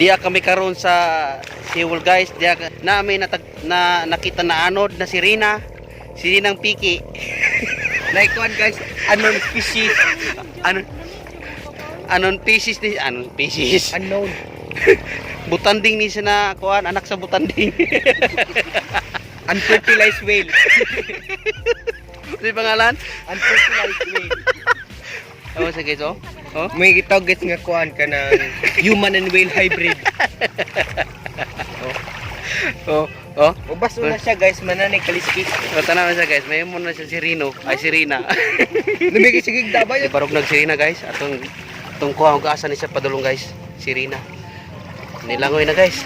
Diya kami karon sa Seawall, guys. Diya namin natag, na nakita na anod na sirena. Sirenang piki. Like one, guys, unknown species. Ano anon pieces ni anon pieces. Unknown. Butanding ni siya na kuan, anak sa butanding. Unfertilized whale. Ano yung pangalan? Unfertilized whale. Oh, sa guys, oh. Oh. May gitawag, guys, nga kuan ka ng human and whale hybrid. Oh, oh. Ubas una siya, guys, mananay kaliskis. So, tanaw na siya, guys, may mo na siya si Rino, ay si Rina. Lumigay sige dabay. Di barog nag si Rina, guys. Atong atong kuha og asa ni siya padulong, guys. Si Rina. Nilangoy na, guys.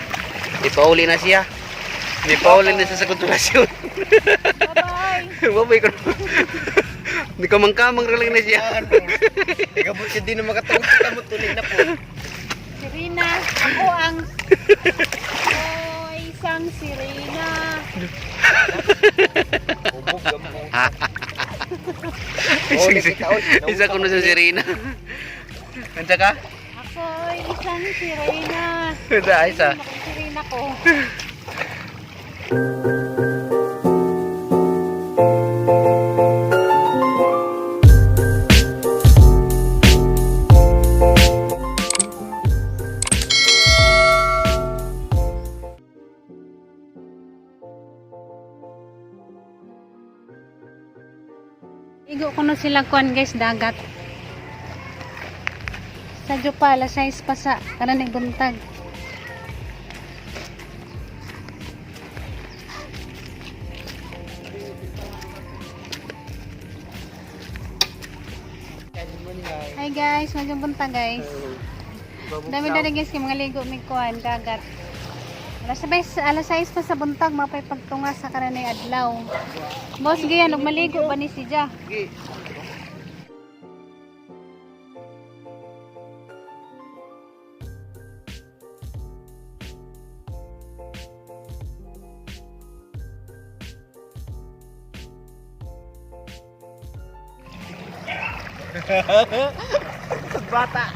Ipauli na siya. Nipauli na siya sa konsolasyon. Bye-bye. Babay ko. Hindi ka mangkamang lang na siya. Ikaw siya din na makatawag sa mo tuloy na po. Sirena. Ako ang Oh, isang sirena. Ubog gamo. Isa ko na si Rina. Nandiyan ka? Ako ay isang sirena. Isa, isa. Sirena ko. Igo ko na sila kuan, guys, dagat. Sa pa, alas 6 pa sa kanan ng buntag. Hi guys, medyo buntag, guys. Dami na rin, guys yung mga ligo may kuan dagat. Alas 6, alas 6 pa sa buntag mapay pagtunga sa karanay adlaw. Boss Gian, og maligo ba ni si Ja? Bata.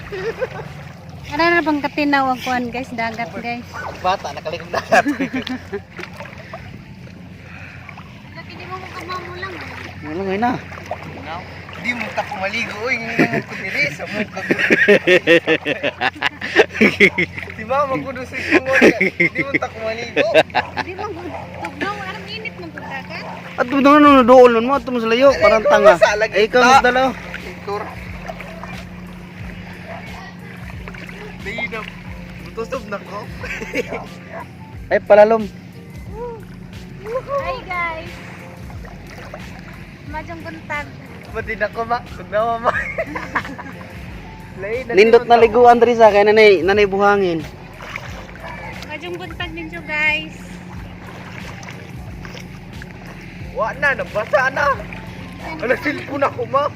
Ano na bang katinaw ang kuan, guys, dagat, guys. Bata nakalikog dagat. Laki di mo mo lang. Nilangoy na. Di mo ta kumaligo oy, ngin mo ko dili sa mo ka. Di ba magudo sa ingon? Di mo ta kumaligo. Di mo tugnaw arang init man tong dagat. At doon na doon mo ato mo sa layo, parang tanga. Sa Ay, ikaw magdala. Oh. Tur. Di na mutusob na ko. Ay, palalom. Hi guys. Madyong buntag. Pati na ko ma, tugnawa ma. Lain Nindot na liguan diri sa kay nanay nanay buhangin. Madyong buntag ninyo, guys. Wa na, nabasa na. Ano cellphone ako ma?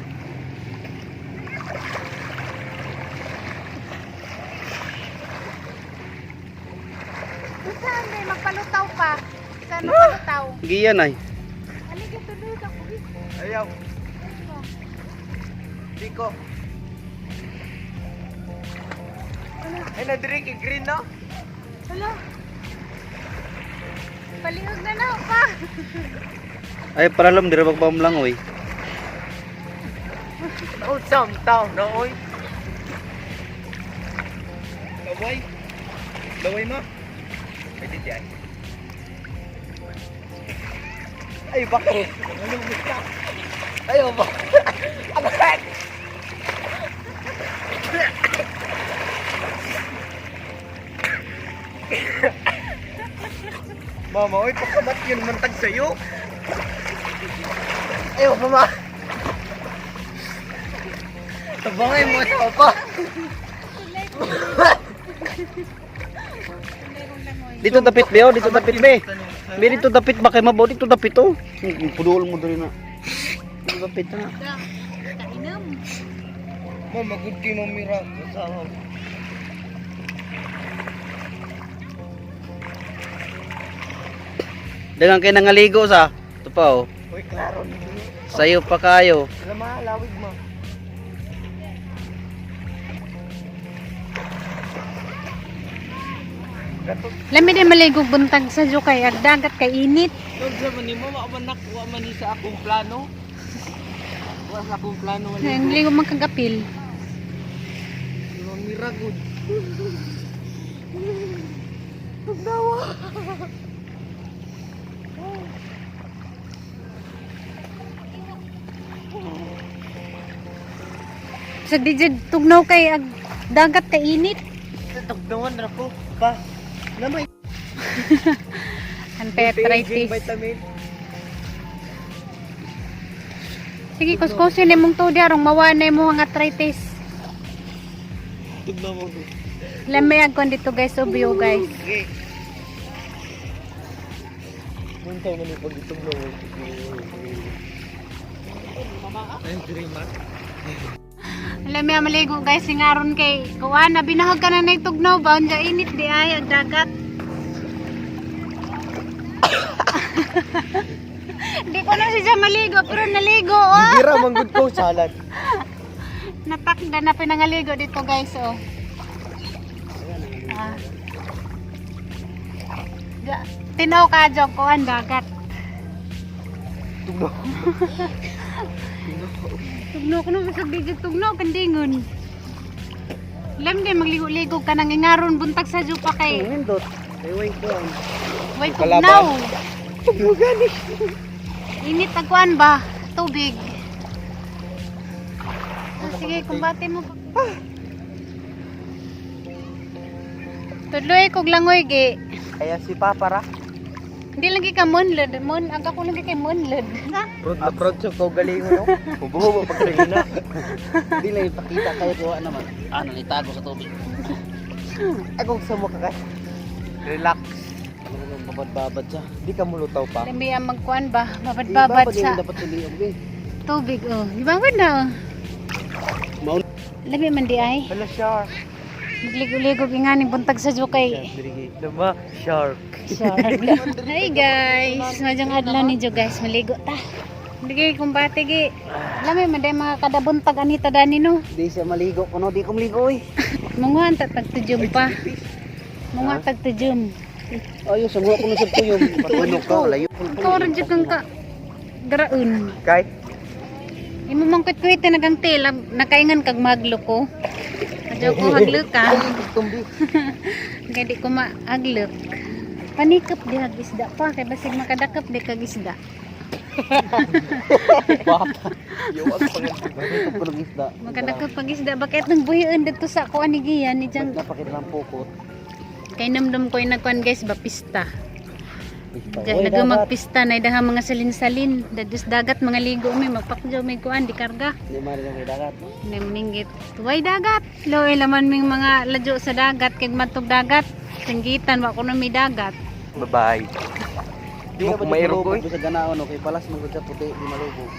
Saan eh, magpalutaw pa. Saan magpalutaw? Giyan ay. Ano ka tuloy ka po? Ayaw. Di ko. Ay, nadiri kay green na. Hala. Palihog na na pa. Ay, palalom diri magpamlangoy. Oh, some town na oy. Laway. Laway ma. Pwede diyan. Ay, bakit? Ano ka? Ay, ba? Bakit? Mama, oy, pagkamat yun mantag sa'yo. Ay, mama. Tabangay mo sa pa. Dito dapit be, oh, dito dapit be. Be dito dapit ba kay mabo dito dapit oh. Pudol mo diri na. Dito dapit na. Kainom. Mama, good kay Mami Ra. Kasama. Dagang kay nangaligo sa. Ito pa oh. Uy, klaro. Sayo pa kayo. Alam ma, lawig ma. Lami din maligog buntag sa kay ag dagat kay init. Unsa man nimo, wa man nak wa man ni sa akong plano. Wa sa akong plano man. Ang ligo man kagapil. Mira gud. Sa di jud tugnaw kay ag dagat kay init. Tugnawan ra ko pa. Namay Ang petritis. Vitamin. Sige, kuskusin imong tudi arong mawanay mo ang arthritis. Tugnaw mo. Lami ag kon dito guys, obyo guys. Sige. Muntaw man yung pag-itugnaw mo. Ay, dream ah. Lami ang maligo guys, singaron kay kuan na binahag ka na na tugnaw ba unja init di ay ag dagat. Di ko na siya maligo pero naligo oh. Gira manggod ko salad. Natakda na pinangaligo dito guys oh. Ah. Tinaw ka jog kuan dagat. Tugnaw. Tugno ko naman sa video tugno kandingon. Lam din magligo-ligo ka nang ingaron buntag sa jupa kay Nindot. Kay way ko. way tugnaw. Tugnaw gani. Init ang kuan ba? Tubig. Ah, sige, kumbate mo. Tudloy kog langoy gi. Kaya si Papa ra. Hindi lagi ka monlod. Mon, ang ako lagi kay monlod. Ha? Proud na proud sa ko galing no. Hubo pag na. Di lang ipakita kayo kuha naman. Ano itago sa tubig. Ako sa mo ka. Relax. Ano naman babad-babad siya. Di ka mulutaw pa. Lami ang magkuan ba? Babad-babad sa Dapat tuliog eh. tubig oh. Gibabad na oh. Maun. Lami man di ay. Hala shark. Magligo-ligo inganing buntag sa kay. Lama shark. Sure. Hi guys, madyong adlaw ni Jo guys, maligo ta. Hindi kay kumbate gi. Lami man day mga kadabuntag anita dani no. Di siya maligo kuno, di ko maligo oy. Munguhan ta tagtujum pa. Munguha tagtujum. Ayo sumuha ko na sa tuyom. Puno ka layo. Ikaw rin jud kang ka garaon. Kay. Imo mang kwit-kwit nagang tela, nakaingan kag maglo ko. Adyo ko haglok ka. Tumbi. Kay di ko maaglok. Panikap di hag isda pa kay basig makadakap di kag isda. Bata. Yo ang panganti. Bakit ko ng isda? Makadakap pag isda bakit nang buhion dito sa kuan ni Gian ni Jang. Napakita ng pukot. Kay namdam ko yung nagkuan guys ba pista. Pista. Diyan Oy, naga dagat. magpista na daha mga salin-salin. Dadus dagat mga ligo may magpakjo may kuan di karga. Di man rin may dagat. Nay maninggit. Tuway dagat. Loy laman ming mga ladyo sa dagat kay matog dagat. Singgitan wa kuno may dagat. Bye-bye. Di Mo ka ba kumairog malubog oy. sa ganaon okay palas man gud sa puti di malubog.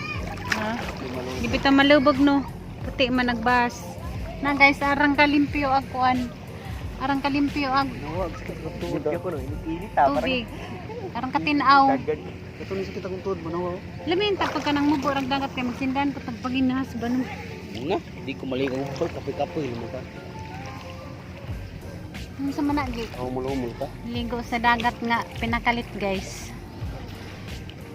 Ha? Di malubog. Di bitaw malubog no. Puti man nagbas. Na guys, arang kalimpyo ag kuan. Arang kalimpyo ag Nawag sakit ko tuhod. Limpyo ko no, init-init ah. Parang tubig. Arang katinaw. dagan. Ito ni sakit akong tuhod mo nawa. Lamin ta pagka nang mubo arang dagat kay magsindan ko tagpaginahas ba no. Una, di ko maligo ko kapoy-kapoy naman ka. Ano sa managi? Humul-humul ka. Ligo sa dagat nga pinakalit guys.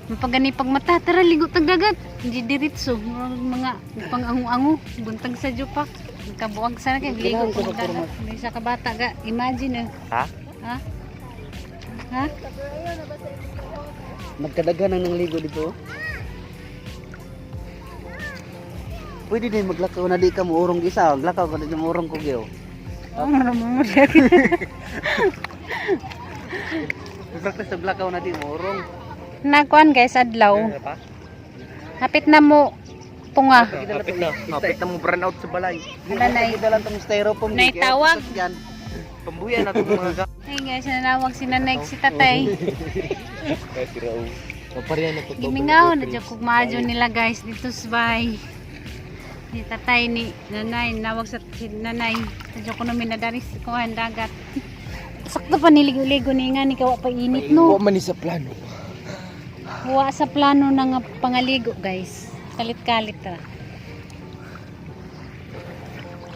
Mapagani pag mata, tara ligo tag dagat. Hindi diretso, murag mga pang-angu-angu, buntag sa jupak. Kabuag sa kay ligo Kailangan ko sa dagat. May isa ka bata ga, imagine eh. Ha? Ha? Ha? Nagkadaghan ang ligo dito. Pwede din maglakaw na di ka mo urong isa, maglakaw ka na mo urong ko gyud. Oh, mo Practice maglakaw na di mo urong. Nakuan guys, adlaw. Ano pa? Hapit na mo tunga. Hapit na. Hapit na mo brand out sa balay. Wala na eh. Dalan tong styrofoam. Nay, tawag. Yan. Pambuyan na itong mga ga. Hey guys, nanawag si nanay si tatay. Paparehan na Gimingaw na dyan kung maadyo nila guys dito sa bahay. Ni tatay ni nanay, nawag sa si nanay. Sadyo ko namin nadaris ko ang dagat. Sakto pa niligo-ligo ni nga ni kawa pa init no. man ni sa plano. Wa sa plano na nga pangaligo guys. Kalit-kalit ra.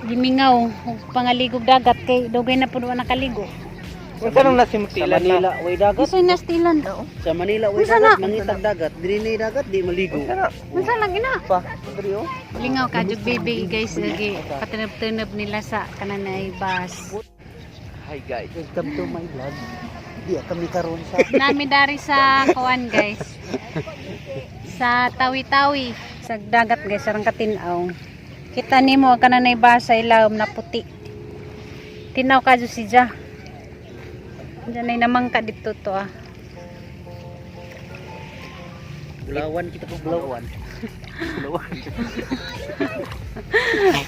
Gimingaw og pangaligo dagat kay dugay na pud wa nakaligo. Unsa nang Sa nasimtilan Manila, way dagat. Unsa nastilan? Sa Manila, way Unsa dagat. na? Mangitag dagat. Dili na dagat, di maligo. Unsa na? Unsa lang ina? Pa. Diri oh. Lingaw ka jud baby guys lagi patinab-tinab nila sa kananay bus. Hi guys. Welcome to my vlog. Di kami karon sa Nami dari sa kuan guys. Sa Tawi-Tawi, sa dagat guys, sarang katinaw. Kita nimo ang kananay bus sa ilawom na puti. Tinaw ka jud si Ja. Diyan ay namangka dito to ah. Bulawan kita ko Bulawan. Bulawan.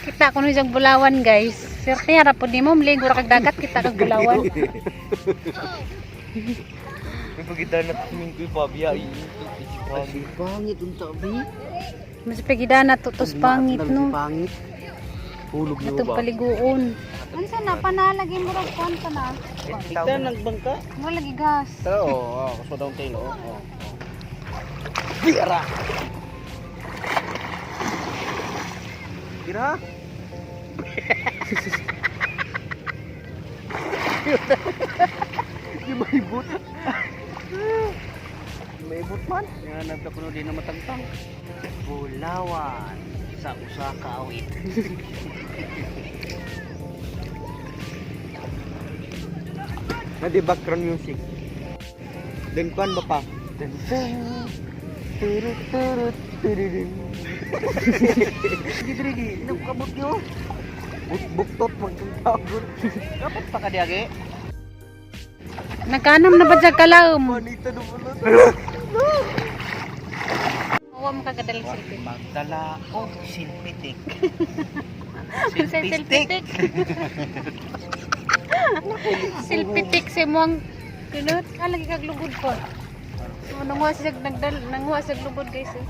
Kita ko nung bulawan guys. Swerte ra pud nimo mligo ra kag dagat kita kag bulawan. May pagita na tingin ko yung pabia. Ay, pangit unta bi. Mas pagidana tutos pangit no. Pangit. Hulog niyo Atong ba? paliguon. Unsa na panalagi mo rag kuan ka na? Kita nagbangka. Mo lagi gas. Tara oh, oh, kaso daw tayo oh. Oh. Bira. Bira. Di maibot. Maibot man. Yan nagka kuno di na matangtang. Bulawan sa usa ka awit. Na di background music. Then kuan ba pa? Dun dun. Turut turut tururun. Sige diri, nagkabot yo. Buktot magtawag. Dapat pa ka diage. Nagkanam na ba dyan kalaom? Manita no pala. Huwag mo kagadal silpit. Magdala og silpitik. Sa silpitik. Silpitik sa imong kinot. Ah, lagi kag lugod ko. So, nanguha siya nagdal, nanguha siya lugod guys eh.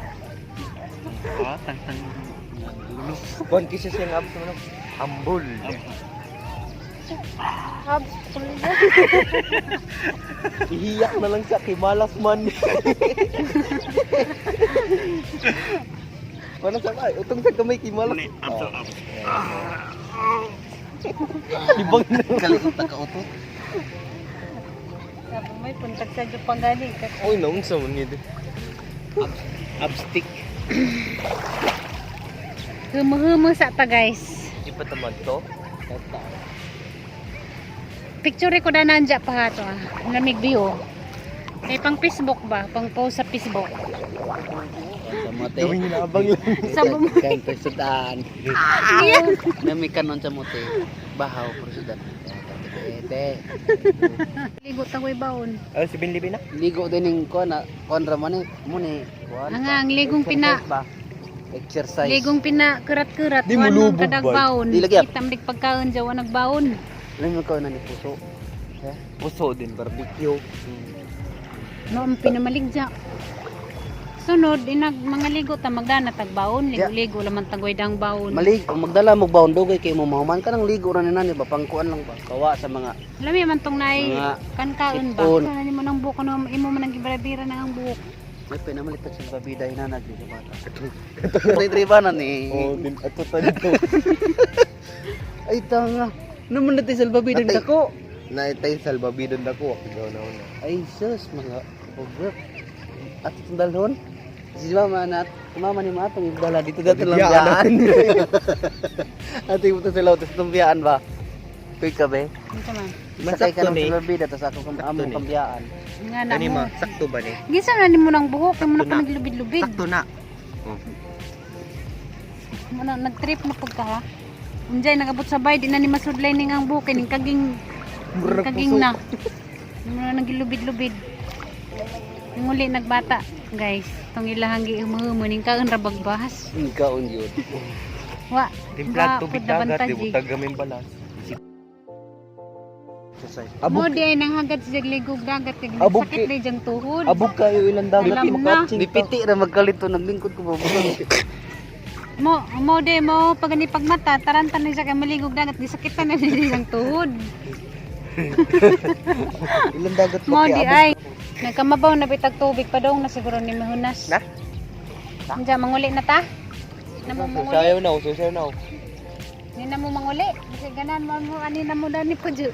Ah, tangtang gulo. Kuan kisa siyang abs man. Ambol. Habs, kulo. Ihiyak na lang siya kay malas man. Paano sa ay, utong sa kamay kay malas. Libang na. Kalikot na kautot. Sabi mo, puntag sa Japan gani. Oy, naunsa man nito. Abstick. Humo-humo sa ta guys. Di pa tamad to. Picture ko na nandya pa to ah. Lamig view. Kay pang Facebook ba? Pang post sa Facebook. Sa mote. Gawin hinabang lang. Sa bum- Kan persudan. Nami kanon sa mote. Bahaw persudan. Ete. Ligo tagoy baon. Ay, si Binlibi na. Ligo din ning kuan na kuan ra man eh. Mo ni kuan. Ang ang ligong pina Exercise ba? Exercise. Ligong pina kurat-kurat Di wan mulubog kadag ba? baon. Di lagi, ah. Itam dig pagkaon jawa nagbaon. Alam mo ko na ni puso. Puso din barbecue. No ang pinamaligja. Sunod inag mga ligo ta magdana tag baon, ligo-ligo laman tagoy dang baon. Malig, kung magdala mo baon dugay kay mo mahuman ka nang ligo ra ni nani ba pangkuan lang ba. Kawa sa mga Lami man tong nay Mga kankaon ba. sipon. Sana nimo nang buhok no imo man ang gibrabira na ang buhok. May pinamalitan sa babida hinanag di sa bata. Ito yung na ni. Oh, din ato ta dito. Ay tanga. Naman natin salbabida Atay. dako. Naitay salbabidon dako ako na una. Ay sus mga over. At itong dalhon. Si mama na mama ni matong ibdala dito dito lang Biyaan. biyaan. At ibuto sila utos itong biyaan ba? Kuy ka be. Unsa man? Sakay ka Masakto ng ni. salbabida tas ako kam amo Sakto ni. kang biyaan. Nga na Kani mo. ma, sakto ba ni? Ginsa na nimo nang buhok imo na Sakto pa na. naglubid-lubid. Sakto na. Mo na nagtrip na pud ka ha. Unjay nagabot sa bay di na ni masudlay ning ang buhok kay ning kaging Murag kaging puso. na. Mo na nagilubid-lubid. Yung uli nagbata, guys. Tong ilahang giumuhumo ning kaon ra bagbas. Ikaon yun. Wa. Timplad wa tubig pud na dagat, di bantaji. butag gamin balas. Exercise. Mo Abog di ay nanghagad siya ligog dagat kay Abog sakit kay- di jang tuhod. abog kayo ilang dagat Alam na. makatching. Dipiti ra magkalito naglingkod ko ba. Mo mo di mo pag ni pagmata taranta ni siya kay maligog dagat di sakitan na di jang tuhod. Ilang dagat Mo ba di kay abog? ay nagkamabaw na bitag tubig pa dong na siguro ni mahunas. Na? Unja manguli na ta? Na mo manguli. Susayaw na, susayaw na. Ni na mo manguli. Kasi ganan mo mo ani na mo dani po jud.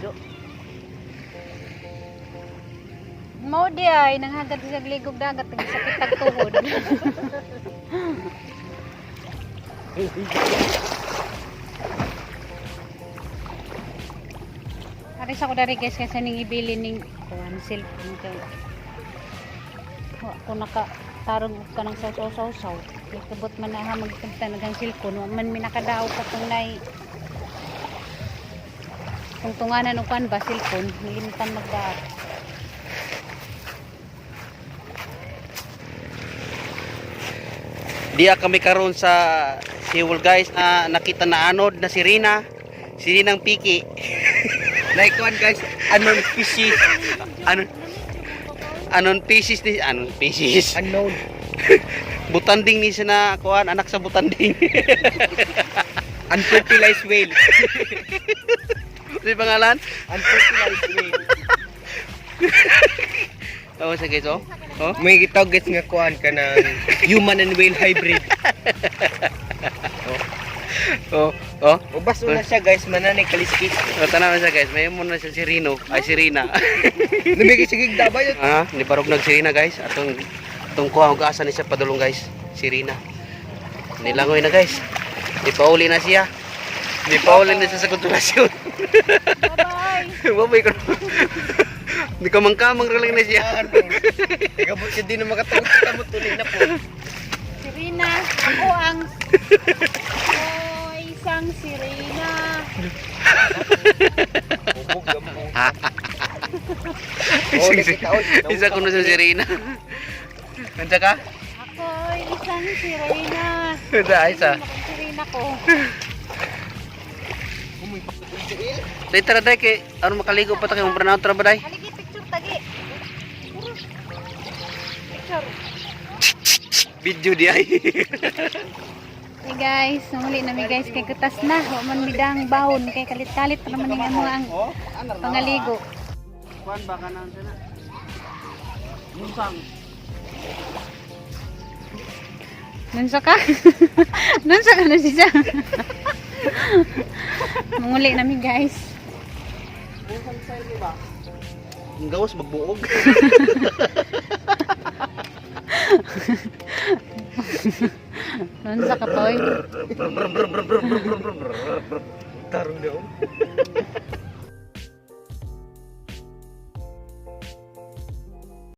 Mao di ay nanghagad sa ligog dagat sakit tag tuhod. Aris ako dari guys kasi ning ibili ning kuan cellphone kay wa ko naka tarong og kanang saw-saw-saw. Likabot man na ha magpunta nagang cellphone wa man mi nakadaog katong nay tungtunganan og kuan ba cellphone nilimtan magdaot. Diya kami karon sa Seoul guys na nakita na anod na si Rina. Si Rinang Piki. Like one guys, unknown species. Ano Anon pieces ni anon pieces. Unknown. Butanding ni siya na kuan, anak sa butanding. Unfertilized whale. Ano yung pangalan? Unfertilized whale. Oh, sa guys oh. Oh. May gitawag guys nga kuan ka ng human and whale hybrid. Oh, oh. Ubas na siya guys, mananay kaliskis. Oh, tanaw siya guys, may mo na siya si Rino, ay si Rina. Lumigay sige dabay. Ah, ni barog nag si Rina guys. Atong atong kuha og asa ni siya padulong guys, si Rina. Nilangoy na guys. Ipauli na siya. Nipauli na siya sa konsolasyon. Bye-bye. Babay ko. Di ka mangkamang ralang na siya. Gabot siya din na makatawag sa mo tuloy na po. Sirena, ako ang oh, isang sirena. Bubog gampo. Isa ko na siya si Rina. Nandiyan ka? Ako ay isang sirena. Isa, isa. Akong sirena ko. Day tara day kay aron makaligo pa ta kay umbranaw tara ba day? Haligi picture tagi. Picture. Video di ay. Hey guys, namuli na mi guys kay kutas na. Wa man midang bawon kay kalit-kalit pa naman ning mga ang pangaligo. Kuan ba kanan sana? Musang. Nunsa ka? Nunsa ka na siya? Manguli na mi guys. Musang style di ba? Ang gawas magbuog. Nunsa ka toy? Tarong daw.